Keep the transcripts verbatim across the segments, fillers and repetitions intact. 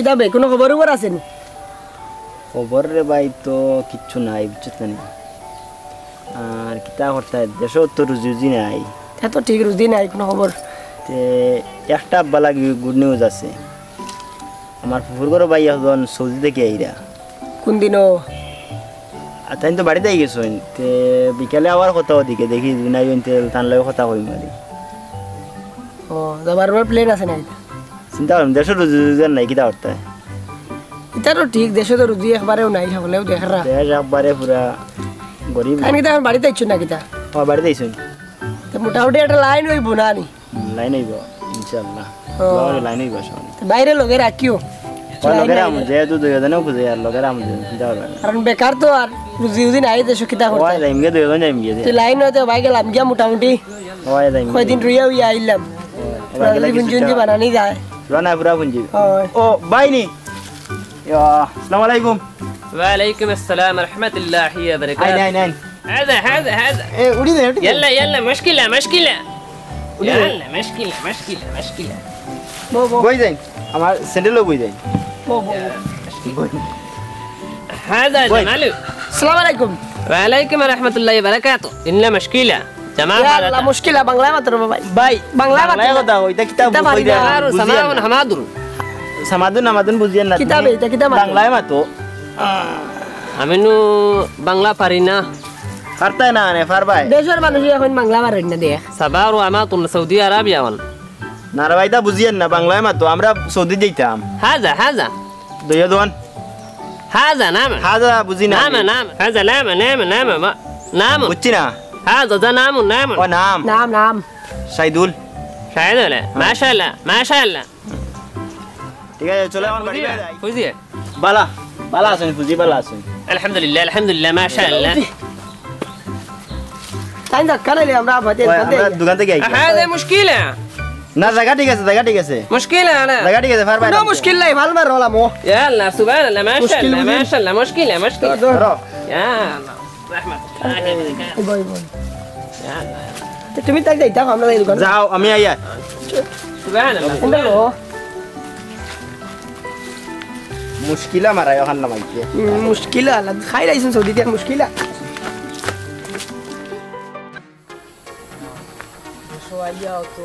কিতা বে, কুনু খবর-উবর আছে নি? খবর রে ভাই, তো কিচ্ছু নাই, বুঝছস না নি? আর কিতা করতায়, দেশো তো রুজি-উজি নাই। তা তো ঠিক, রুজি নাই, কুনু খবর। তে একটা আব্বা লাগি good news আছে। আমার ফুফুর ঘরর ভাই একজন সৌদি থাকি আইরা। কুন দিনো? আর তাইন তো বাড়িত আইগেছইন। তে বিকালে আওয়ার কথা ওদিকে, দেখি যদি নাই অইন তে তান লগে কথা কইমু আরি। ও, যাবার আবার plan আছে নি? চিন্তা করলাম, দেশো রুজি-রুজি নাই, কিতা করতায়? ইতা তো ঠিক, দেশো তো রুজি একবারেও নাই, হকলেউ দেখরা। দেশ একবারে পুরা গরিব। তাইন কিতা অখন বাড়িত আইছইন না কিতা? ও, বাড়িত আইছইন। তে মোটামুটি একটা line অইবো না নি? Line অইবো, ইনশাআল্লাহ। ও। দোয়া করি line অইবো সামনে। তে ভাইরে লগে রাখিও। ও, লগে রাখমু, যেহেতু দুইওজনেউ খুজে আর লগে রাখমু, চিন্তা করবা না। কারণ বেকার তো আর রুজি-উজি নাই, দেশো কিতা করতায়? যাইমুগি, দুইওজন যাইমুগি। তে line অইতে ভাই গেলাম গিয়া মোটামুটি। ও, যাইমুগি। কয়দিন রইয়া অইয়া আইলাম। ও, পুরা ভাই গেলে পুঞ্জি-উঞ্জি বানানি যায়। পুরা না, পুরা পুঞ্জি। অয়। ও, ভাই নি। ইয়া, আসসালামু আলাইকুম। ওয়ালাইকুম আসসালাম ওয়া রাহমাতুল্লাহি ওয়া বারাকাতুহু। আইন, আইন, আইন। হাজা, হাজা, হাজা। এ, উঠি দে, উঠি দে। ইয়াল্লা, ইয়াল্লা, মুশকিলা, মুশকিলা। উঠি দে। ইয়াল্লা, মুশকিলা, মুশকিলা, মুশকিলা। বউ, বউ। বই যাই। আমার sandal-ও বই যাই। বউ, বউ, বউ। বই। হাজা বই। জামালু। আসসালামু আলাইকুম। ওয়ালাইকুম ওয়া রাহমাতুল্লাহি ওয়া বারাকাতুহু। ইন্না মুশকিলা। জামা ইয়া আল্লাহ, মুশকিলা, বাংলায় মাতো রে ভাই। ভাই, বাংলায় মাতো। বাংলায় কথা কও, ইতা কিতা কিতা বুঝাই পারি না। দেয়? সামারুন, বুঝিয়ার না। হামাদুরুন। সামাদুন, হামাদুন বুঝিয়ার না কিতা তুমি। বে, ইতা কিতা মাতো? বাংলায় মাতো। আমি নু বাংলা পারি না। পারতায় না, নে, পারবায়। দেশর মানুষ অখন বাংলা পারইন না দেখ। সাবারু আমাতুন সৌদি আরবিয়া অন। না রে ভাই, ইতা বুঝিয়ার না, বাংলায় মাতো। আমরা সৌদি যাইতাম। হাজা, হাজা। দুইওজন। হাজা, নাম। হাজা বুঝি না নাম, আমি। নাম। হাজা, নাম, নাম, নাম, মা-, নাম। বুঝছি না। হাজা, যা নাম, নাম। ও, নাম। নাম, নাম। সাইদুল। সাইদুল, হ্যাঁ। মাশাআল্লাহ, মাশাআল্লাহ। ঠিক আছে, চলো, অখন বাড়ি যাই। বুঝিয়া? বালা, বালা আছইন, ফুজি বালা আছইন। আলহামদুলিল্লাহ, আলহামদুলিল্লাহ, মাশাআল্লাহ। তাইন ধাক্কা নাইলে আমরা আবার ওই, দোকান আমরা থেকে দোকান থেকে আইছি। হ্যাঁ, যে মুশকিল। না, জাগা ঠিক আছে, জাগা ঠিক আছে। মুশকিল না? জাগা ঠিক আছে, পারবায়। কুনু মুশকিল নাই, ভালা মারো, লামো। ইয়া আল্লাহ, সুবহানাল্লাহ, মাশাআল্লাহ, মুশকিল, মুশকিল। মাশাআল্লাহ, মুশকিল, মুশকিল। ধরো। ইয়া আল্লাহ, রাহমাতুল্লাহি ওয়া বারাকাতুহু। ওই, ওই। ইয়া আল্লাহ। তো তুমি তাই যাইতাম, আমরা এই দোকান। যাও, আমি আইয়া। সুবহানাল্লাহ। কোনটা লো? মুশকিলা মারাই অখান নামাইছে। হুম, মুশকিলা, আলা-, খাই লাইছইন সৌদিতে মুশকিলা। দেশো আইয়া অত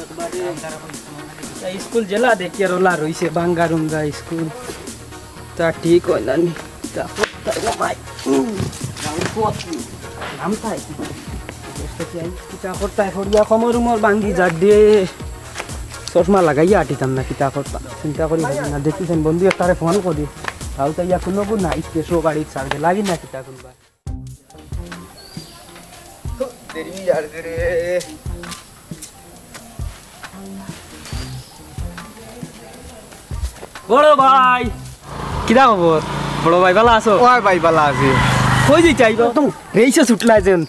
একবারে স্কুল যেলা দেখিয়ার অলা রইছে, ভাঙ্গা রুঙ্গা স্কুল। তা ঠিক অয় না নি। তা, তা, ও ভাই। উম। নাম তাই। কিতা করতায়, হরিয়া কমর উমর ভাঙ্গি যার দে। চশমা লাগাইয়া আটিতাম না, কিতা করতাম। চিন্তা করি হরি না, দেখি সেন বন্ধু একটারে ফোন করি। তাও তো ইয়া কুনু গুণ নাই, স্পেশো গাড়ি ছাড়বে লাগি না, কিতা করবা। দেরি অই যার রে। বড় ভাই, কিতা খবর? বড় ভাই, ভালা আছো? ওই ভাই, ভালা আছি। কই যাইতায়? একদম রেইসে ছুটলায় যেন।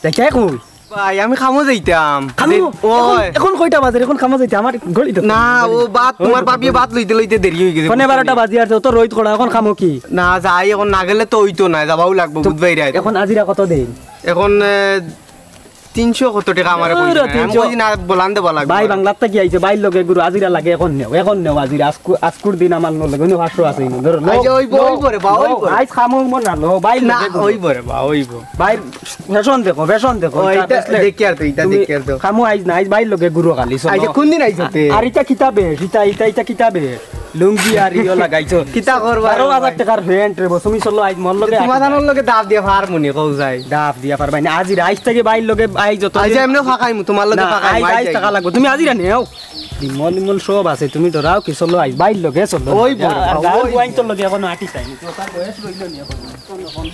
যাইতায় কই? ভাই, আমি কামো যাইতাম। কামো? দে-, ওই। এখন, এখন কয়টা বাজে? এখন কামো যাইতায়? আমার ঘড়িত না, ও ভাত, তোমার ভাবিয়ে ভাত লইতে লইতে দেরি অই গেছে, পনে বুঝছো বারোটা নি? বাজি আর তো রইত করা, এখন কামো কি? না, যাই, এখন না গেলে তো অইতো না, যাবাউ লাগবো, তো বুধবাই রাইত। এখন আজিরা কত দেইন? এখন, এ, তিনশো কত টেকা আমারে কইছে না। আমি তিনশো। কইছি না, বলান দেবা লাগবো। ভাই, বাংলাত থাকি আইছে, ভাইর লগে গুরু আজিরা লাগে, এখন নেও, এখন নেও আজিরা। আজকু-, আজকুর দিন আমার লগে অন্য পাঁচশো আছে, ইনো ধরো, লও, আইজে অইবো, লও, অইবো রে বা, লও। অইবো রে। আইজ খামো মন না, লও, ভাইর না, লগে গুরু। অইবো রে বা, অইবো। ভাইর ফ্যাশন দেখো, ফ্যাশন দেখো, ও, ইটা ইটা দেখলে দেখি আর তো, ইটা তুমি দেখি আর তো। খামো আইজ না, আইজ ভাইর লগে গুরু খালি, চলো। আইজে কোন দিন আইছো তে? আর ইটা কিতা বেশ? ইটা, ইটা, ইটা কিতা বেশ? লুঙ্গি আর ইয়ো লাগাইছো। কিতা করবা বারো হাজার টেকার প্যান্ট রে, তুমি চলো আইজ মোর লগে তোমার আইজ। জানোর লগে দাফ দিয়া পারমু নি, কও যাই। দাফ দিয়া পারবায় না। আজিরা আইজ থাকি ভাইর লগে আইজ যত আইজ দিন এমনে ফাঁকাইমু, তোমার লগে না, ফাঁকাইমু, আইজ, আইজ আইজ থাকা যাই। লাগবো। তুমি আজিরা নেও। বিমল, বিমল সব আছে, তুমি ডরাও কি? চলো আইজ, ভাইর লগে চলো। ওই বড়, আর ওই গাঁও বড়। গুয়াইন তোর লগে এখন আটিতায় নি। তো তার বয়স রইল নি এখন।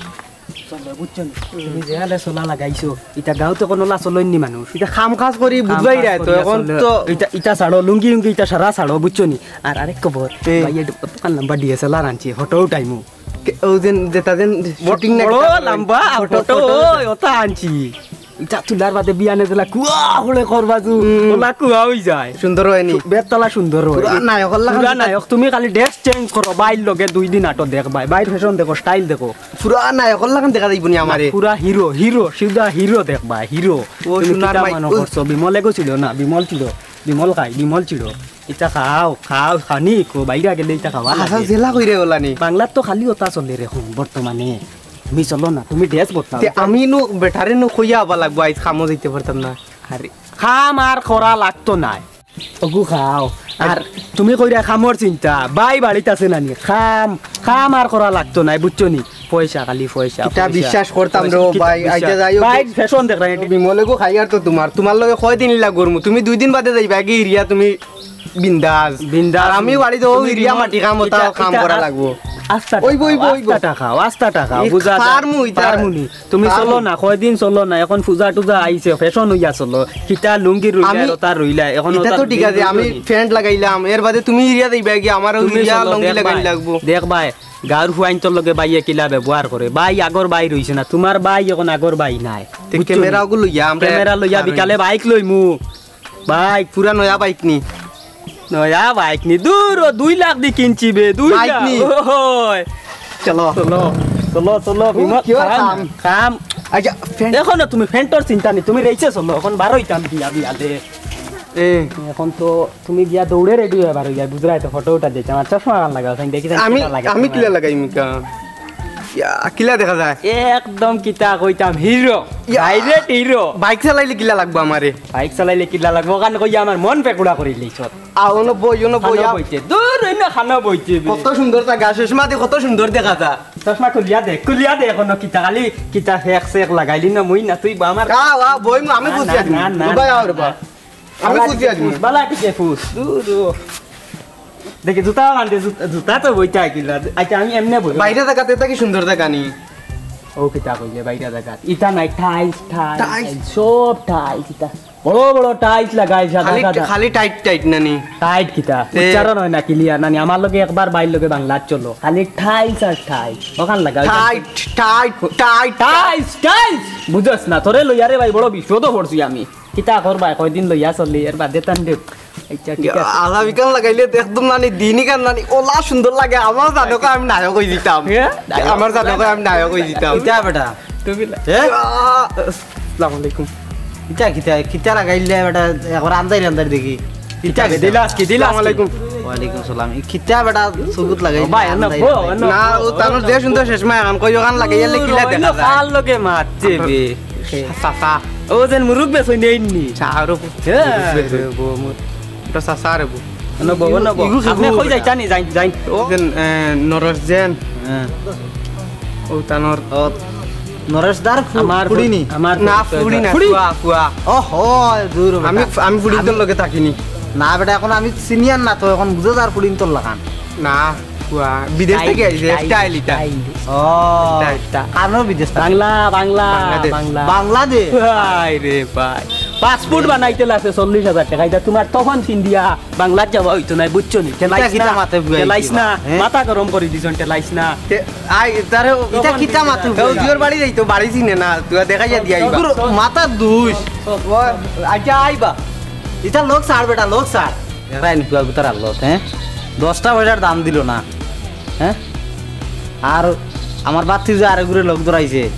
চলো, বুঝছো নি? তুমি যে হালে চলা লাগাইছো, ইটা গাঁওত কুনু লাজ লইন নি মানুষ। ইটা কাম কাজ করি কাম বুঝবাই কাজ রে, তো করিয়া এখন চলে। তো ইটা, ইটা ছাড়ো, লুঙ্গি উঙ্গি ইটা সারা ছাড়ো, বুঝছো নি? আর আরেক খবর, এ। ভাই, এটা কতখান লম্বা ডি এস এল আর আনছি, ফটো উঠাইমু। কে, ও যেন, যেটা যেন বড়, শুটিং না বড় কিতা করে? লম্বা ফটো, ফটো, ফটো। ওই, ওটা আনছি। ইটা তুলার বাদে বিয়ানে দিলা কুয়া হলে করবা জু, হুম। ওলা কুয়া অই যায়। সুন্দর অয় নি? বেতলা সুন্দর অয়। পুরা নায়কর লাখান পুরা দিতা। নায়ক, তুমি খালি dress change করো, ভাইর লগে দুই দিন আটো দেখবায়, ভাইর ফ্যাশন দেখো, style দেখো। পুরা নায়কর লাখান দেখা যাইবো নি আমারে? পুরা হিরো, হিরো, সিধা হিরো দেখবায়, হিরো। ও তুমি সোনার কিতা মাই-, মনো ও করছো? বিমলে গো ছিল না, বিমল ছিল, বিমল খাই, বিমল ছিল। ইতা খাও, খাও, খানি কো, বাইরে গেলে ইতা খাওয়া আচ্ছা, লাগে। জেলা কইরে ওলানি। বাংলাত তো খালি ওটা চলে রে এখন বর্তমানে। তুমি চলো না, তুমি ড্রেস বদলাও। তে আমি নু বেটারে নু কইয়া আবার লাগবো, আইজ কামো যাইতে পারতাম না। আরে, কাম আর করা লাগতো নায়। ওগু খাও। আর তুমি কইরা কামর চিন্তা, বাই বাড়িত আছে নানি? কাম, কাম আর করা লাগতো নায়, বুঝছো নি? পয়সা, খালি পয়সা, ইতা পয়সা, বিশ্বাস করতাম পয়সা, রে, কিতা ভাই, বিশ্বাস? আইতে যাই হোক। ভাই, ফ্যাশন দেখ না, একটু বিমলেগু খাইয়ার তো তোমার, তোমার লগে কয়দিন ইলা করমু? তুমি দুই দিন বাদে যাইবা কি ইরিয়া তুমি বিন্দাস। বিন্দাস। আর আমি বাড়িত ও তুমি ইরিয়া বিমল, মাটি কাম ওটা ইটা, কাম ইটা করা আস-, লাগবো। আস্তা ওই টাকা, বই, বই, ওই বই। আস্তা টাকা, আস্তা টাকা, এই বুঝা যায়। ফার্মু ইটা। ফার্মু নি। তুমি ফার্মু। চলো না, কয়দিন চলো না, এখন পূজা টুজা আইছে, ফ্যাশন হইয়া চলো। কিতা লুঙ্গি রইলা, আমি, আর ওটা রইলা, এখন ইটা ওটা তো ঠিক আছে, লুঙ্গি আমি রইলা। প্যান্ট লাগাইলাম, এর বাদে তুমি ইরিয়া দিবা কি, আমারও তুমি ইরিয়া চলো, লুঙ্গি দেখ লাগাইন ভাই, লাগবো। দেখ ভাই, গাঁওর ফুয়াইন্তর লগে বাইয়ে কিলা ব্যবহার করে। ভাই আগর ভাই রইছে না, তোমার ভাই এখন আগর ভাই নাই। তে বুঝছো নি? ক্যামেরা ওগুলো লইয়া আমরা ক্যামেরা লইয়া কারণ বিকালে বাইক লইমু। বাইক? পুরা নয়া বাইক নি? নয়া বাইক নি? দূর, ও দুই লাখ দি কিনছি বে, দুই লাখ বাইক নি? ওই। চলো। চলো, চলো, চলো, ও, বিমল, কিয় কাম, কাম? কাম। আচ্ছা, ফ্যান- দেখো না তুমি, ফ্যান্টর চিন্তা নেই, তুমি রেসে চলো, এখন বারোইতাম বিয়া, বিয়া দে। এ। এখন তো তুমি গিয়া দৌড়ে রেডি হয়ে বারো গিয়া, বুঝরায় তো ফটো উঠা দিয়েছে, আমার চশমা কান লাগাও, আমি দেখি আমি, কিলা লাগে আমি তোমার। কিলা লাগাই মিকা? ইয়া, কিলা দেখা যায়? একদম কিতা কইতাম, hero. Yeah. Direct hero. Bike চালাইলে কিলা লাগবো আমারে? বাইক চালাইলে কিলা লাগবো? ওখান কইয়া আমার মন পেকুড়া করি লইছ। আ, ওনো বই, ওনো বই, খানো আ। বইতে। দূর, ওই না খানো বইতে বে। কত সুন্দর তা গাছ, চশমা দি কত সুন্দর দেখা যায়। চশমা খুলিয়া দে, খুলিয়া দে এখনো কিতা, খালি কিতা ফেক সেক লাগাইলি না, মুই না তুই বা আমার। আ, আ, বই মু, আমি না, খুশি না, আছি। না, না, দুবাই না, আও রে বা। না। আমি বালা খুশি টিকে আছি। ফুস, বালা টিকে ফুস। দূর, দূর। দেখি জুতা বান্ধে, জুতা, জুতা তো বইতে আইকিলা। আচ্ছা, আমি এমনে বই। বাইরে জাগাতে এটা কি সুন্দর জাগা নি? ও কিতা কইলে বাইরে জাগা? ইটা নাই, টাইলস, টাইলস, টাইলস। সব টাইলস ইটা। বড় বড় টাইলস লাগাই সাদা খালি, সাদা। খালি টাইট টাইট না নি? টাইট কিতা? তে উচ্চারণ হয় না ক্লিয়ার না নি? আমার লগে একবার বাইর লগে বাংলা চলো। খালি টাইলস আর টাইলস। ওখান লাগাই। Tight, tight, tight. Tiles, tiles. বুঝছ না? তোরে লইয়ারে ভাই বড় বিপদো পড়ছি আমি। কিতা করবা? কয়দিন লইয়া চলি, এর বাদে তান দেব। আচ্ছা, ঠিক আছে। আলা বিকাল লাগাইলে তো একদম নানি দিনই কান নানি ওলা সুন্দর লাগে। আমার জানো কয় আমি নায়ক হই দিতাম। হ্যাঁ? আমার জানো কয় আমি নায়ক হই দিতাম। কিতা বেটা? তুমি লা- এ? আহ, আসসালামু আলাইকুম। কিতা, কিতা, কিতা লাগাইলে বেটা? একবার আন্দাই আন্দাই দেখি। কিতা, কিতা, কিতা? দিলাস কি, দিলাস কি? আসসালামু আলাইকুম। ওয়ালাইকুম সালাম। ই কিতা বেটা সুগুত লাগাইলে ভাই, না, আন্দাই বো, আন্দাই? না। না, ও তানোর যে সুন্দর চশমা এখন কই ওখান লাগাইলে কিলা ওই দেখা না যায়? কার লগে মাতছে বে? চাচা। ও যেন মুরুব্বে সই নেইনি। চাচার উপর। হ্যাঁ, মুরুব্বে সই। রে বো, মুর- এটা চাচা রে বো। না বো, না বো। ইগু আপনি কিগু কই বেটা? যাইতা নি? যাইন, যাইন। ও। যেন, এ, নরেশ যেন। হ্যাঁ। ও তানোর। ও, নরেশ দার ফু-, আমার ফুড়ি নি? আমার না, ফুড়ি না, ফুড়ি? ফুয়া, ফুয়া। ও হয়, দূর বেটা। আমি, আমি ফুড়িন্তর লগে থাকিনি। না বেটা, এখন আমি সিনিয়র না তো, এখন বুঝো যার ফুড়িন্তর লাখান। না। ওয়া, বিদেশ থাকি আইছে, style, style ইটা। Style। ও, style। কানো বিদেশ থাকি? বাংলা, বাংলা, বাংলাদেশ। বাংলা। বাংলাদেশ? হায় রে ভাই। Passport বানাইতে লাগছে চল্লিশ হাজার টেকা। ইটা তুমার তখন ফিন্দিয়া বাংলাত যাওয়া অইতো নায়, বুঝছো নি? ঠেলাইস কিতা না, মাথায় বুয়াই ঠেলাইস দিবা, না। হ্যাঁ? মাথা গরম করি দিছন, ঠেলাইস না। তে, আই, তারে, ইটা তখন কিতা ফিন্দিয়া মাথায় বুয়াই? জিওর বাড়ি যাইতো, বাড়ি চিনে না, তুই দেখাইয়া দিয়া আইবা। গুরু, মাথা দুষ। ও, আচ্ছা, আইবা। ইটা লোক ছাড় বেটা, লোক ছাড়। এরা এনে পুয়া গুতার আল্লত, হ্যাঁ? দশটা পয়সার দাম দিল না, হ্যাঁ? আর আমার বাত্তি যে আরেকগুরে লোক ধরাইছে,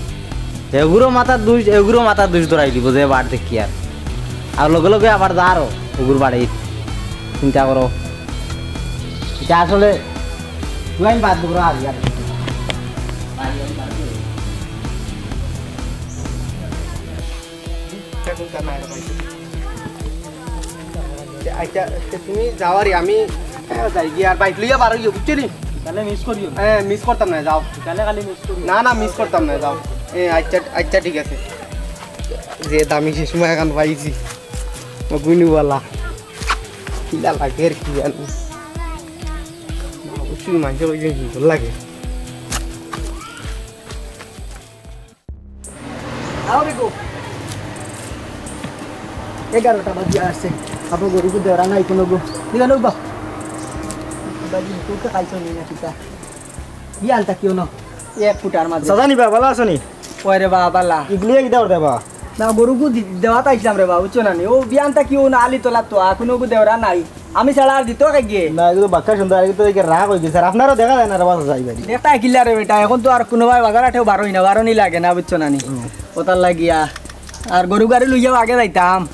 এগুরো মাথার দুষ, এগুরো মাথার দুষ ধরাই দিব যে বার দেখি আর। আর লগে লগে আবার দাঁড়ো, ওগুর বাড়ি। চিন্তা করো। এটা আসলে তুই বাদ দেবো আর ইয়ার। আচ্ছা, আচ্ছা, তে তুমি যাও আর আমি, আহ, যাই গিয়া আর বাইক লইয়া বার অইও, বুঝছো নি? তাহলে miss করিও না। হ্যাঁ, miss করতাম না, যাও। তাহলে খালি miss করিও না। না, না, miss করতাম না, যাও। এ, আচ্ছা, আচ্ছা, ঠিক আছে। যে দামি চশমা এখন পাইছি, অগুইনুওয়ালা। কিলা লাগে আর কি জানি। না, অবশ্যই মানুষের ওই যে সুন্দর লাগে। আও রে গো। এগারোটা বাজিয়া আছে। আপনার গরু তো দেওরা নাই কোনো গো। দিবা লোক বা। বাজি, তোকে খাইছো নি না কিতা? বিয়ানটা কিও না? এক ফুটার মাঝে। সাদা নিবা, ভালা আছো নি? ওই রে বাবা, ভালা। ইগলিয়ে কিতা করতে বা? না, গরুগু দি-, দেওয়াত আইছিলাম রে বাবা, বুঝছো না নি? ও বিয়ানটা কিও না, আলি তোলা তো, আর কোনো গু দেওরা নাই। আমি ছাড়া আর দিত কে গিয়ে? না, এগুলো বাক্কা সুন্দর, এগুলো তো দেখে রাগ হয়ে গেছে। আর আপনারও দেখা যায় না রে বাবা, যাই বাড়ি। দেখতা কিলা রে বেটা, এখন তো আর কোনো ভাই বাজার আটেও বারোই না, বারোনি লাগে না, বুঝছো না নি? হুম। ওটার লাগিয়া। আর গরু গাড়ি লইয়াও আগে যাইতাম।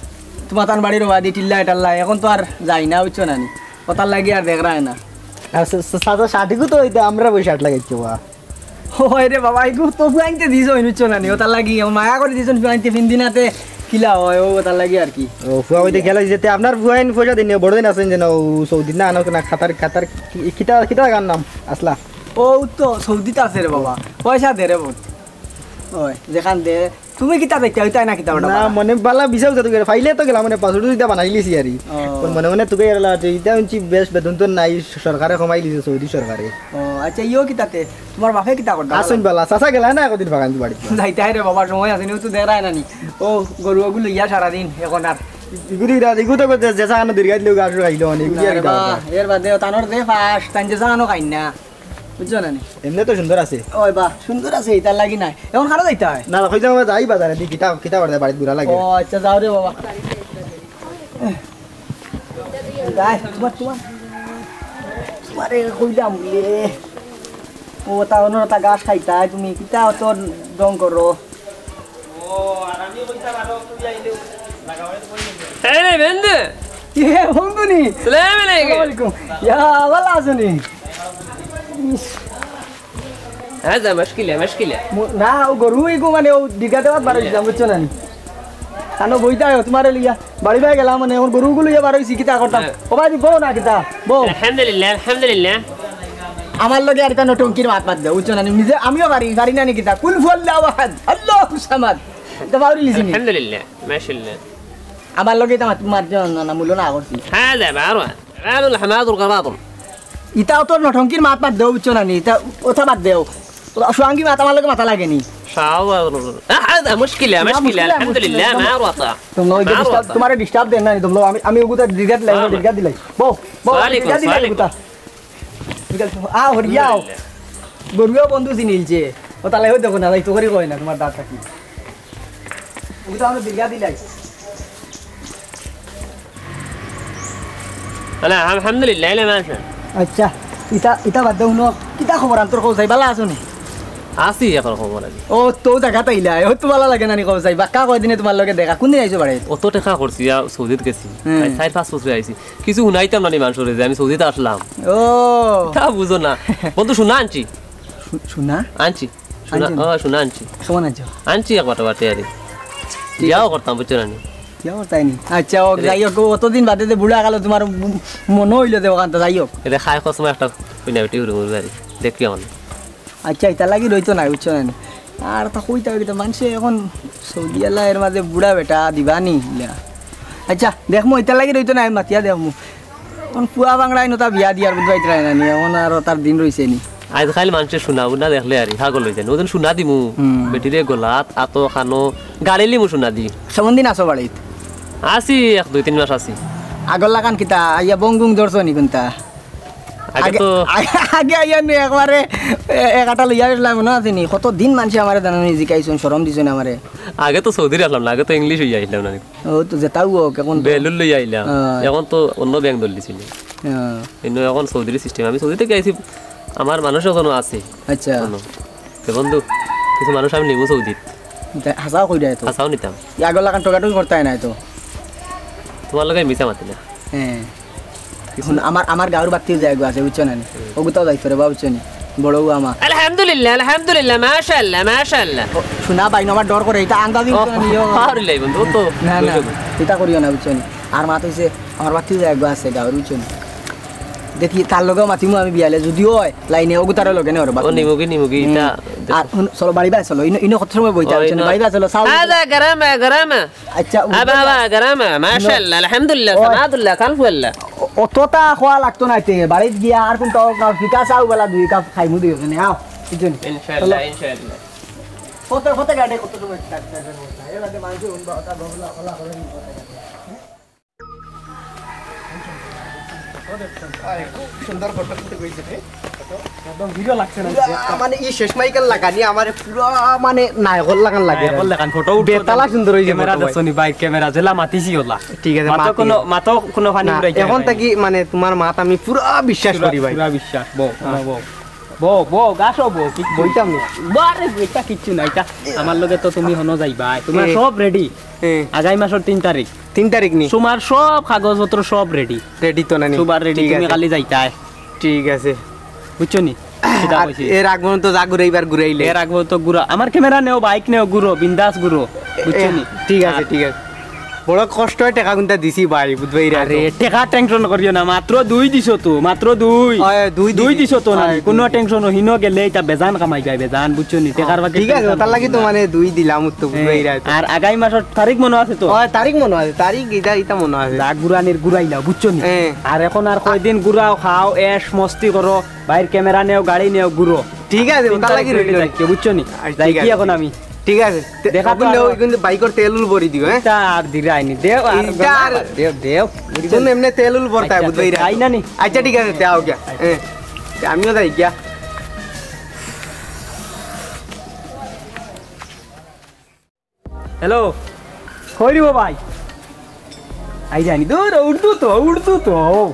তোমার তান বাড়ির ওবাদি টিল্লা এটাল্লা, এখন তো আর যাই না, বুঝছো না নি? ওটার লাগি আর দেখরায় না। আর সা-, সা-, সাদা শার্ট ইগু তো অইতে আমরা বই শার্ট লাগাইছি বা। ওই রে বাবা, ইগু তো ফুয়াইন্তে দিছইন, বুঝছো না নি? ওটার লাগি আমার মায়া করি দিছইন ফুয়াইন্তে, ফিন্দি নাতে কিলা অয়, ও ওটার লাগি আর কি। ও, ফুয়া অইতে গেল যেতে আপনার ফুয়াইন পয়সা দিন, বড় দিন আছইন যেন, ও সৌদি না, আনো না, কাতার, কাতার, কি-, কিতা, কিতা জাগার নাম? আসলা। ও তো সৌদিত আছে রে বাবা, পয়সা দে রে বহুত। ওই, যেখান দে, তুমি কিতা দেখতে অইতায় না কিতা ওটা না, বাবা? মনে বালা বিচার উঠা তোকে, ফাইলে তো গেলাম, মানে, পাসপোর্ট দুইটা বানাইলিছি আর কি। ও। ওর মনে মনে তোকে এর লাগে, এটা হুনছি বেশ বেতন তো নাই, সরকারে কমাই দিছে, সৌদি সরকারে। ও, আচ্ছা, ইয়ো কিতাতে? তোমার বাপে কিতা করতা? আসুন বালা, চাচা গেলা না একদিন বাগান বাড়িত? যাইতায় রে বাবা, সময় আছে নি, ও তো দেখরায় না নি। ও, গরু ওগু লইয়া সারাদিন এখন আর। ইগুদি, ইগুদি তো যে, যে চানো দীর্ঘাত লোক আসো খাইলো, মানে, ইগুদি না আর রে কিতা বা, করতা? এর বাদে তানোর যে ফাঁস, তান যে চানো খাই না। বুঝছো না নি? এমনে তো সুন্দর আছে। ওই বা, সুন্দর আছে, ইতার লাগি নাই। এখন কারো যাইতায়? না, কইলাম আমরা যাই বাজারে, দি কিতা, কিতা বাজারে বাড়িত ঘুরা লাগে। ও, আচ্ছা, যাও রে বাবা। যাই, তোমার, তোমার, তোমারে কইলাম বুলে। ও, তা অন্য তা ঘাস খাইতায়, তুমি কিতা অত ঢং করো? এই রে বন্ধু। এ বন্ধু নি? সালাম আলাইকুম। ওয়ালাইকুম। ইয়া, ভালা আছো নি? ইস। হ্যাঁ, যা, মুশকিল, মুশকিল। মু-, না, ও গরু ইগু মানে ও দিঘা দেওয়াত বার অইছিলাম, বুঝছো না নি? কানো বইতায়, তোমারে লইয়া বাড়ি বায় গেলাম, মানে, ওর গরুগুলো লইয়া বার অইছি, কিতা করতাম? হ্যাঁ। ও ভাই, বউ না কিতা? বউ। আলহামদুলিল্লাহ, আলহামদুলিল্লাহ। আমার লগে আর ইতা নটঙ্কির মাত বাদ দেও, বুঝছো না নি? নিজে আমিও পারি, পারি না নি কিতা? কুল হুয়াল্লাহু আহাদ, আল্লাহুস সামাদ। ইতা বাউরি লিছি নি? আলহামদুলিল্লাহ, মাশাআল্লাহ। আমার লগে ইতা মাত-, মাত দেও না, না, মূল্য না করছি। হ্যাঁ, যা, বারো। আলুল হামাদুল কামাদুল। ইতাও তো নটঙ্কির মাত বাদ দেও, বুঝছো না নি? ইতা ওটা বাদ দেও। সুয়াঙ্গি মাত আমার লগে মাতা লাগে নি। শাহ-, আ, আ, মুশকিল, না, মুশকিল, মুশকিল, আলহামদুলিল্লাহ, মুশকিল। মারওয়াতা। তোমরা ওই যে মারওয়াতা। Disturb, তোমারে disturb দেন না নি, তোমরা, আমি, আমি ওগুতা দীর্ঘা দিলাই, মারওয়াতা। দীর্ঘা দিলাই। বউ, বউ, ওয়ালাইকুম, দীর্ঘা দিলাই ওয়ালাইকুম। ওগুতা। দীর্ঘা দিলাই। আ, হরিয়াও। আলহামদুলিল্লাহ। গরুও বন্ধু চিনিলছে। ও তাহলে ওই দেখো না, ভাই, তো করি কয় না, তোমার দাঁত থাকি। ওগুতা আমরা দীর্ঘা দিলাই। আলহামদুলিল্লাহ, এলে মাসে। আচ্ছা, ইতা, ইতা বাদ দেও, হুনো, কিতা খবর আন্তর কও চাই, ভালা আছো নি? আছি এখন খবর আছি। ও, তো জাগাত আইলা, ও তো ভালা লাগে না নি কও চাই, বাক্কা কয়দিনে তোমার লগে দেখা, কোনদিন আইছো বাড়িত? অত টেকা খরচি, ইয়া, সৌদিত গেছি। হুম। আই, চাইর পাঁচ বছরে আইছি। কিছু হুনাইতাম না নি মানষরে যে আমি সৌদিত আসলাম। ও। তা বুঝো না। বন্ধু, সোনা আনছি। সু-, সোনা? আনছি। সোনা, আনছো নি? ও, সোনা আনছি। কেমন আনছো? আনছি এক বাটা বাটে আরে। ঠিক বিয়াও আছে। করতাম, বুঝছো না নি? বিয়া করতায় নি? আচ্ছা, ও, রে। যাই হোক, অতদিন বাদে যে বুড়া গেল, তোমার ম-, মনে হইলো যে ওখান তো, যাই হোক। এটা খাই কসমে একটা কইনা বেটি হুরু মুরু আরে। দেখি আমার। আচ্ছা, ইতার লাগি রইতো না, বুঝছো না নি? আর তা কইতা হইতো, মানষে এখন সৌদি আল্লাহ এর মাঝে বুড়া বেটা দিবা নি, ইলা। আচ্ছা, দেখমু, ইতার লাগি রইতো না, আমি মাতিয়া দেখমু। এখন পুয়া বাংলায় নতা বিয়া দিয়ার বুঝবাই তাই না নি, এখন আর তার দিন রইছে নি। আইজ কাইল মানষে সোনা উনা দেখলে আর পাগল হয়ে যায়। ওজন সোনা দিমু, হুম। বেটিরে গলাত, আতো, খানো, গাড়ি লিমু সোনা দি। কেমন দিন আছো বাড়িত? আছি, এক দুই তিন মাস আছি। আগর লাখান কিতা, আইয়া বং গুং ধরছো নি কোনটা? আগে আগে, তো আগে, আগে আইয়া নি একবারে, এ, এক আটা লইয়া গেছিলাম, মনে আছে নি? কত দিন মানষে আমারে জানো নি, জিকাইছইন, শরম দিছইন আমারে। আগে তো সৌদির আসলাম না, আগে তো ইংলিশ হইয়া আইলাম না। ও তো যেটাও হোক, এখন তো বেলুর লইয়া আইলাম। হ্যাঁ। এখন তো অন্য ব্যাংক ধরলিছি। হ্যাঁ। কিন্তু এখন সৌদির system, আমি সৌদি থেকে আইছি, আমার মানুষ এখনো আছে। আচ্ছা। এখনো। তো বন্ধু, কিছু মানুষ আমি নিবো সৌদিত। এটা হাছাও কই দেয় তো? হাছাও নিতাম। ই আগর লাখান টোকাটুকি করতায় নায় তো। তোমার লগে মিছা মাতি না। হ্যাঁ। এখন আমার, আমার গাঁওর বাত্তিও যায় গো আছে, বুঝছো না নি? হুম। ওগুতাও যাইতো রে বা, বুঝছো নি? বড় ও আমার। আলহামদুলিল্লাহ, আলহামদুলিল্লাহ, মাশাআল্লাহ, মাশাআল্লাহ। ও, শোনা ভাই, আমার ডর করে, এটা আন্দাজি ও, বুঝছো না নি? ও, আর লাই বন্ধু, ও তো হ্যাঁ, না, বুঝছো না। এটা করিও না, বুঝছো নি? আর মাত হইছে, আমার বাত্তিও যায় গো আছে, গাঁওর, বুঝছো নি? দেখি, তার লগেও মাতিমু আমি বিয়ালে, যদিও হয়, লাইনে ওগুতারও লগে নে ওর বাপ। ও, নিমুগি, নিমুগি, হুম। এটা আর হুন, চলো, বাড়ি বায় চলো, ইনো, ইনো কত সময় বইতা ও, হইছে না, ইনো। বাড়ি বায় চলো, চাও ও, যা, গরম, গরম। আচ্ছা, আবা, আবা, গরম, মাশাআল্লাহ, আলহামদুলিল্লাহ, ওই। সানাতুল্লাহ, কালফুল্লাহ। অ-, অতটা খোয়া লাগতো না এতে, বাড়িত গিয়া আর কোন তাও কাপ ফিকা চাও বেলা দুই কাপ খাইমু দুই ওখানে, আও, বুঝছো নি? ইনশাআল্লাহ, চলো। ইনশাআল্লাহ। কত, কত গাড়ি, কত সময়? এর মধ্যে মানুষ হুনবা, ওটা গবলা, গবলা, গবলা, গবলা। আরে, খুব সুন্দর ফটো তুলতে কইছে রে। একদম হিরো লাগছে না? পুরা মানে ই শেষ মাইকেল লাগানি আমারে পুরা মানে নায়কর লাগান লাগে। নায়কর লাগান ফটো উঠছে। বেতালা সুন্দর হইছে ক্যামেরা ফটো ভাই। দেখছো নি ভাই, ক্যামেরা যেলা মাতিছি ওলা। ঠিক আছে, মাতো মাতি। কোনো, মাতো কোনো পানি না, উড়াই এখন যায়। থাকি মানে তোমার মাত আমি পুরা বিশ্বাস পুরা, করি ভাই। পুরা বিশ্বাস। বউ, হ্যাঁ। বউ, বউ। বউ, বউ, গাছো বউ, ঠিক বইতাম না। বারে, এটা কিচ্ছু না, এটা আমার লগে তো তুমি হনো যাইবা, তোমার এ। সব রেডি। হ্যাঁ। আগামী মাসর তিন তারিখ। তিন তারিখ নি? তোমার সব কাগজপত্র সব রেডি। রেডি তো না নি? সবার রেডি, ঠিক তুমি আছে। খালি যাইতায়। ঠিক আছে। বুঝছো নি? সেটা আর কইছি। এর আগ পর্যন্ত যা ঘুরাইবার ঘুরাইলে। এর আগ পর্যন্ত ঘুরা। আমার ক্যামেরা নেও, বাইক নেও, ঘুরো, বিন্দাস ঘুরো। বুঝছো এ, নি? ঠিক আছে, আর ঠিক আছে। বড় কষ্ট অয় টেকা কুনটা দিছি ভাই, বুঝবায় রে আরে, তো। টেকা টেনশন করিও না, মাত্র দুই দিছো তো, মাত্র দুই। অয়, দুই দুই দিছি। দিছো তো না, অয়, কোনো দুই। টেনশন হিনো গেলে এটা বেজান কামাই যায়, বেজান, বুঝছো নি? টেকার বাকি ঠিক আছে, টেনশন ওটার লাগি তো করিও না। মানে দুই দিলাম তো, এ, বুঝবায় রে তো। আর আগামী মাসর তারিখ মনো আছে তো? অয়, তারিখ মনো আছে, তারিখ এটা, এটা মনো আছে। যা ঘুরানির ঘুরাইলাও, বুঝছো নি? এ। আর এখন আর কয়দিন ঘুরাও, খাও, এশ মস্তি করো, বাইর ক্যামেরা নেও, গাড়ি নেও, ঘুরো। ঠিক আছে, তিন ওটার লাগি তারিখ রইল। রেডি থাকিও, বুঝছো নি? আচ্ছা, যাই ঠিক কি আছে, এখন ঠিক আমি? ঠিক আছে। তে-, দেখা তো তখন আরো। ওই কিন্তু বাইকর তেল উল ভরি দিও, হ্যাঁ? ইটা আর দিরায় নি। দেও আর ইটা আর দেও, দেও। বুঝছো নি? এমনি তেল উল ভরতায়, আচ্ছা, বুঝবায় রে? যাই না নি? আচ্ছা, ঠিক আছে, তে আও গিয়া। হ্যাঁ। তে আমিও যাই গিয়া। হ্যালো, কই রে ভাই? আই জানি, দূর, উর্দু তো, উর্দু তো।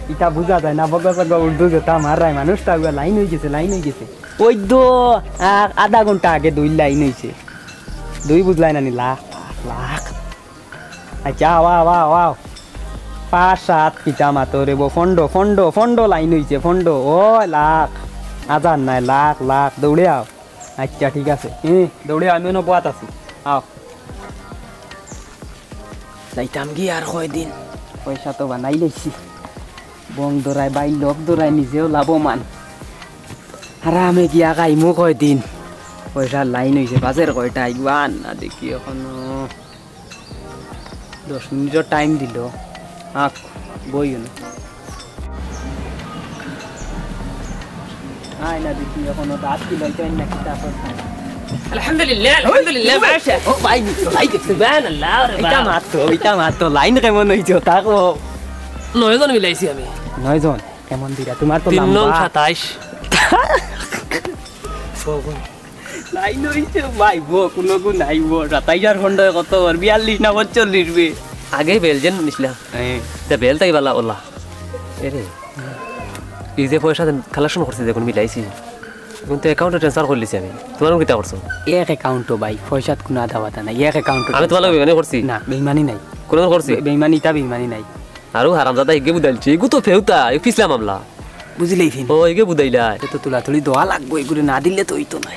ইটা বুঝা যায় না, বগা বগা উর্দু যেটা আমার রায় মানুষ, তা ওগুলা লাইন অই গেছে, লাইন অই গেছে। ওই তো, আ-, আধা ঘন্টা আগে দুই লাইন অইছে। দুই বুঝলায় না নি, লাখ, লাখ, লাখ। আচ্ছা, আও, আও, আও, আও। পাঁচ সাত কিতা মাতো রে বো, ফন্ডো, ফন্ডো, ফন্ডো লাইন অইছে, ফন্ডো। ও লাখ, হাজার নায়, লাখ, লাখ, দৌড়ে আও। আচ্ছা, ঠিক আছে। হুম, দৌড়ে আমি অনো বওয়াত আছি। আও। যাইতাম গি আর কয়দিন। পয়সা তো বানাই লইছি। বং দরায়, ভাই লোক দরায়, নিজেও লাভবান। আরামে গিয়া খাইমু কয়দিন। পয়সার লাইন অইছে, বাজের কয়টা আইবা না দেখি এখনো। দশ মিনিটর টাইম দিল। আক, বইও না। আয় না দেখি, এখনো দাঁত কি লইতে হয় না, কিতা করতে হয়। আলহামদুলিল্লাহ, আলহামদুলিল্লাহ, মাশা। ও ভাই, ভাই, সুবহানাল্লাহ, রে ইটা বাপ। মাত্র, ইটা মাত্র। লাইন কেমন অইছে, তা কও। নয়জন মিলাইছি আমি। নয়জন? কেমন দিরা? তোমার তো তিন নং লম্বা। সাতাইশ। লাইন অইছে ভাই, বো, কোনো গু নাই বো। সাতাইশ আর পনেরো কত ওর? বিয়াল্লিশ না পঁয়তাল্লিশ বে? আগে বেল যেন নিছিলা। হ্যাঁ। তা বেল তাই বালা ওলা। এরে, এই যে পয়সা কালেকশন করছি, যখন মিলাইছি, এখন তো অ্যাকাউন্টে ট্রান্সফার করলিছি আমি। তোমার কিতা করছো? এক অ্যাকাউন্টও ভাই, পয়সাত কোনো আদা বাদা নাই, এক অ্যাকাউন্টও আমি তোমার লগে ট্রান্সফার। বেইমানি করছি? না, বেইমানি নাই। কোনোদিন করছি? বে-, বেইমানি ইতা বেইমানি নাই। আরো হারামজাদা হিগে বুদাইলছে, এগু তো ফেউতা, এ পিছলাম আমলা। বুঝিলাই ফিন। ও, এগু বুদাইলাই। এ তো তুলাতুলি দেওয়া লাগবো, এগুরে না দিলে তো অইতো নায়।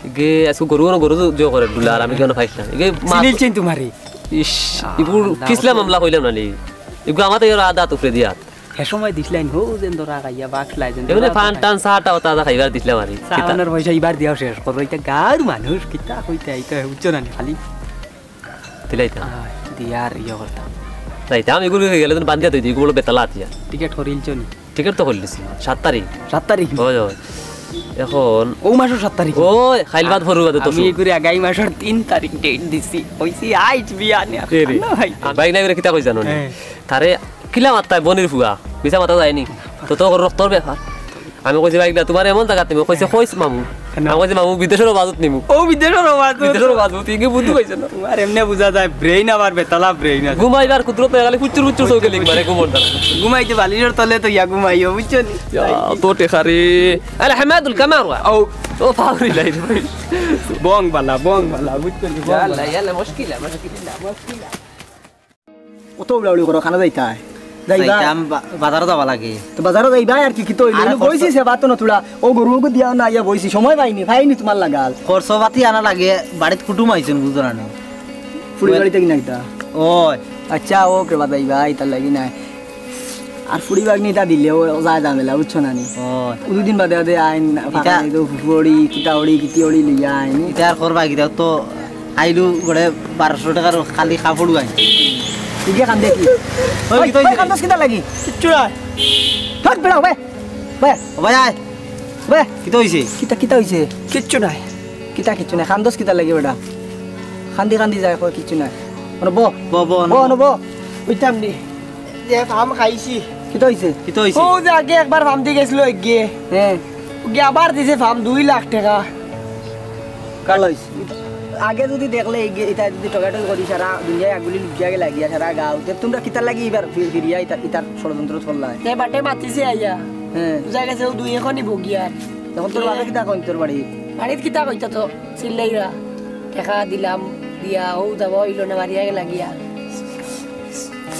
এগে আজকে গরু, গরু, গরু জো করে ডুলা, আর আমি কেন পাইছিলাম? এগে মাছ চিনিলছেন তোমারে? ইস, আহ, এগুর আল্লাহ। পিছলাম আমলা কইলাম না নি। এগু আমাতে এর আদাত উপরে দিয়া। হে সময় দিছলাইন, হো যেন ধরা খাইয়া বাক্সলাই যেন এগুলো ধরা ফান খাইয়া। টান চা টা ওটা খাইবার দিছলাম আর কি। চা কিতা? বানার পয়সা ইবার দিয়াও শেষ করো, ইটা গাঁর মানুষ, কিতা কইতে আইতে হয়, বুঝছো না নি? খালি দিলাইতাম। আহ, দিয়া আর ইয়ে করতাম। যাইতাম, এগুলো গেলে তো বান্ধিয়া তুই, এগুলো বেতালা আতিয়া। টিকিট করিলছো নি? টিকিট তো করলিছি, সাত তারিখ। সাত তারিখ? হয়, হয়। এখন ও মাসর সাত তারিখ? ওই, খাইল বাদ ফরু বাদে তো আমি শু। এগুরে আগামী মাসর তিন তারিখ ডেট দিছি। কইছি, আইজ বিয়া নে। এ রে, না ভাই। বাইক নাই করে কিতা কই জানো নি? হ্যাঁ। তারে কিলা মাত্তায় বনির ফুয়া, মিছা মাতা যায়নি। তো তো রক্তর ব্যাপার। আমি কইছি, "ভাই, না, তোমার এমন জায়গা তুমি।" কইছে, "কইস মামু।" কেন? আমি কইছি, "মামু, বিদেশর বাজুত নিমু।" ও, বিদেশর বাজুত? বিদেশর বাজুত, ইগে বুদ্ধু পাইছে না। তোমার এমনে বুঝা যায়, ব্রেইন আবার বেতালা ব্রেইন আছে। ঘুমাইবার কুদরত নাই, খালি ফুচুর ফুচুর চোখে লিখ মারে, ঘুমোর দ্বারা। ঘুমাইতে বালিশর তলে তো ইয়া ঘুমাইও, বুঝছো নি? ইয়া, তো টেকা রে। আরে, হামাদুল কামার ওয়া। ও। ও, ফাউরি লাই রে ভাই। বং বালা, বং বালা, বুঝছো নি? বং ইয়াল্লা, বালা। ইয়াল্লা, মুশকিল, মুশকিল, মুশকিল। অত উড়াউড়ি করো, খানা যাইতায়? যাইবা? যাইতাম, বা-, বাজারো যাওয়া লাগে। তো বাজারো যাইবা আর কি, কি তো অইলো? আরে এনে খরচ বইছি সে বাতো না তুলা। ও গরু ওগু দিয়াও না, আইয়া বইছি। সময় পাইনি, পাইনি তোমার লাগাল। খরচ পাতি আনা লাগে, বাড়িত কুটুম আইছইন, বুঝো না নি? ফুড়ি ওই বাড়িতে কি না কিতা? ওই। আচ্ছা, ও কে বাদাই ভাই, তার লাগি নাই। আর ফুড়ি বাগনি ইতা দিলে ও যায় ঝামেলা, বুঝছো না নি? ও। ও দুদিন বাদে বাদে আইন, ইতা ফাঁকা নাই তো, ফুড়ি, কিতা অড়ি, কিতি অড়ি লইয়া আইন। ইতা আর করবা কিতা? তো আইলু গড়ে বারোশো টেকার খালি কাপড় আইন। ইগে কান্দে কি? ওই, ওই, কিতা ওই, হইছে? কান্দস কিতা লাগি? কিচ্ছু নাই। থাক, বেড়াও, বে। বে। ও ভাই, আয়। বে। কিতা হইছে? কিতা, কিতা হইছে? কিচ্ছু নাই। কিতা কিচ্ছু নাই? কান্দস কিতা লাগি বেটা? কান্দি কান্দি যায়, কয় কিচ্ছু নাই। অনো ব। ব, ব, অনো ব, ব। অনো ব। উইতাম নি। যে ফাম খাইছি। কিতা হইছে? কিতা হইছে? ও যে আগে একবার ফাম দি গেছিল এগিয়ে। হ্যাঁ। ওগিয়ে আবার দিছে ফাম দুই লাখ টেকা। কালা হইছে। আগে যদি দেখলে এই গে-, ইতা যদি টগাটগ করি সারা দুনিয়ায় আগুলি লিখিয়া গেলা গিয়া সারা গাঁও, তে তোমরা কিতার লাগি এবার ফির-, ফিরিয়া ইতা-, ইতার ষড়যন্ত্র চললা? তে বাটে মাতিছে আইয়া। হ্যাঁ। বুঝা গেছে ও দুই এখনই ভোগিয়ার। তখন তোর বাপে কিতা কইন তোর বাড়ি? বাড়িত কিতা কইতা তো, চিল্লাইরা। টেকা দিলাম, ইয়া, ও দাবা অইলো না, মারিয়া গেলা গিয়া।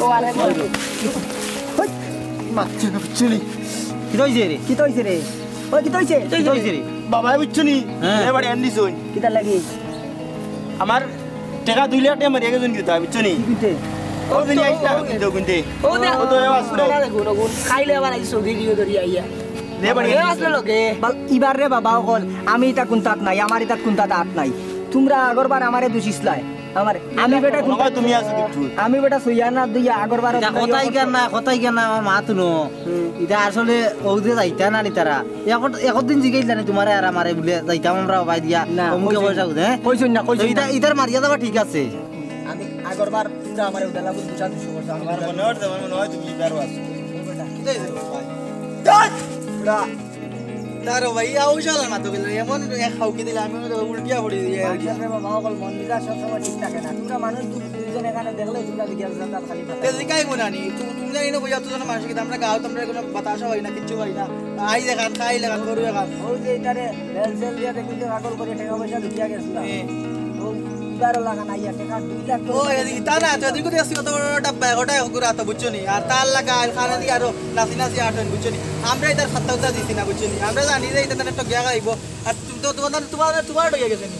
ও আরে, মারছে না, বুঝছো নি? কিতা অইছে রে? কিতা অইছে রে? ওই, কিতা অইছে? কিতা অইছে রে? বাবা, বুঝছো নি? হ্যাঁ। এ বাড়ি আনলি শুন। কিতা লাগি? আমার টেকা দুই লাখ টেকা মারিয়া গেছইন কিতা, বুঝছো নি? কি কিনতে? ও দিন ও, আইসলা, ও, কিনতে, কিনতে। ও দে। ও তো এ আসলো। বেটা দেখুন, ওগুন খাইলে আবার আইসো ভিডিও ধরি আইয়া। দে বাড়ি। এ আসলো লোকে। বাল, ইবার রে বাবা অকল, আমি ইতা কুন্তাত নাই, আমার ইতাত কুন্তাত আত নাই। তুমরা আগরবার আমারে দুষিসলায়। আমার, আমি বেটা কুন্তা, তুমি আছো কিচ্ছু। আমি বেটা সইয়া না দুইয়া আগরবার ইতা কথাই কেন না, কথাই কেন না, আমার মাত হুনো। হুম। ইতা আসলে ও যে যাইতা না নি তারা। এখন, এখন দিন জিগাইলা নি তোমারে আর আমারে বুলে যাইতাম আমরা বাবা দিয়া, না, অমুকে কইছইন পয়সা না। বুঝে, হ্যাঁ? কইছইন না, তো কইছইন ইতা, না। ইতার মারিয়া যাবা ঠিক আছে। আমি আগরবার তোমরা আমারে উদালা বুঝ বুঝা দুষো করছো, আমি আমার উদালা মনে হয়, আমার মনে হয় তুমি ইতারও আছো। ও বেটা, কিতা অইছে রে ভাই? ধ্যাৎ! বেটা, দাঁড়াও ভাই, ইয়া ওই শালার মাতো গেলে, এমন এক হাউকি দিলে আমি মনে হয় উল্টিয়া পড়ি যাই। মানষের রে বাবা, অকল মন মিজাজ সবসময় ঠিক থাকে না। তোমরা মানুষ দু-, দুইজন এখানে দেখলে তোমরা জিজ্ঞাসা করতাম খালি কথা। তে জিকাই গুনা নি, তু-, তুমি জানি না কইয়া, তুই জানো মানুষ কি, আমরা গাঁও, তোমরা কোনো বাতাসও হয় না, কিচ্ছু হয় না। আই দেখান, খাই দেখান, গরু দেখান। ওই যে এটারে বেলসেল দিয়া দেখুন যে পাগল করে টাকা পয়সা লুটিয়া গেছিল। হ্যাঁ। ও উদারও লাগান আইয়া টাকা দুই লাখ ও, করে এদিকে তা না, তো এদিকে দেখছি কত বড় ডাব্বা, ওটা ঘুরা তো বুঝছো নি? আর তার লাগা আর খানা দিয়ে আরো নাচি নাচি আটেন, বুঝছো নি? আমরা এটার ফাত্তা উত্তা দিছি না, বুঝছো নি? আমরা জানি যে এটা তাহলে টকিয়া খাইবো। আর তুমি তো তোমার, তোমার, তোমার টকিয়া গেছে নি?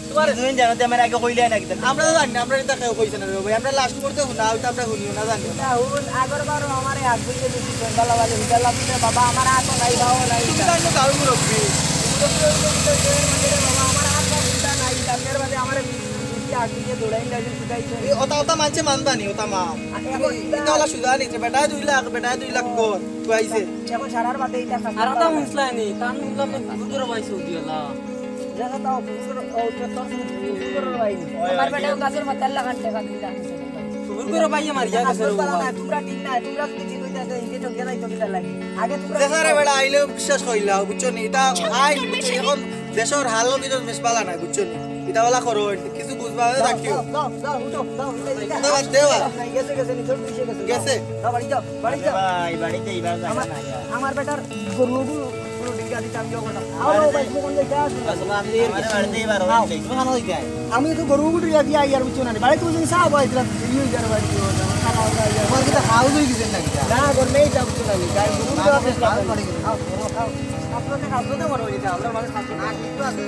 তোমার তুমি জানো তো আমার আগে কইলে না কিতা? আমরা তো জানি না, আমরা এটা কেউ কইছে না রে ভাই। আমরা লাস্ট করতে হুনা, ওইটা আমরা হুনিও না জানি। না, হুন, আগর বারও আমার এক দুই কেজি সন্ধ্যালা বাজে, হুদালা বুঝে, বাবা, আমার হাতও নাই, বাও নাই। তুমি জানো গাঁও মুরব্বী। মুরব্বী হইলে কিন্তু জেলের মধ্যে রে বাবা, আমার হাত পা হুদা নাই, তার বাদে আমার এই আট দিকে দৌড়াই লাগে, শুকাইছে। এই ওটা, ওটা মানছে মানবানি, ওটা মা। আর এখন এটা ওলা সুজা নিছে, বেটায় দুই লাখ, বেটায় দুই লাখ কর, খুয়াইছে। এখন সারার বাদে এটা আর ওটা মুসলানি, তান মুসলা তো গুরু করে পাইছে উদিয়ালা। দেখো তাও, ফুফু করে, ও, তোর, তোর ফুফু করে ভাই। আমার বেটা গাছের মাথার লাগান টাকা দিলা। ফুফু করে ভাই আমার ইয়া গাছের গাছ পালা না, তোমরা ঠিক না, তোমরা যদি ঠিক হইতা, তো ইগে ঠকিয়ে যাইতো কিতা লাগি। আগে তোমরা দেখা রে বেটা, আইলে বিশ্বাস করিলা, বুঝছো নি? এটা আইন, বুঝছো? এখন দেশের হালও কিন্তু বেশ পালা নাই, বুঝছো নি? এটা ওলা করো, কিছু বুঝবা, দাও, রাখিও। দাও, দাও, দাও, উঠো, দাও, উঠো, উঠো। দাও, বাদ দেওয়া। গেছে, গেছে, নিজের পিছিয়ে গেছে। গেছে। দাও, বাড়ি যাও। বাড়ি যাও। ভাই, বাড়িতে এবার যাবে আমার, না, ইয়া। আমার বেটার গরু গরু, গরু ডিগা দিতে আমি যাবো না। আরে আরো ভাই, তুমি কোন জায়গায় আছো? আসলে আমি এই আমার বাড়িতে এবার আও। হয়েছে। তুমি খানো দিতে আয়। আমি তো গরু গরু ডিগা দিয়ে আই আর বুঝছো না। বাড়িতে বুঝছো না, সাহেব হয়, তোরা ইয়ে হয়ে যাবে বাড়িতে। তোমার কি তো হাউস হয়ে গেছে নাকি? না, গরু নেই, তা বুঝছো না। গায়ে গরু না, গরু আমার হাউস পড়ে গেছে। আও, আও, আও। আপনাদের কাজ তো বড় হয়ে গেছে, আমরা মানে কাজ না, কিন্তু আছে।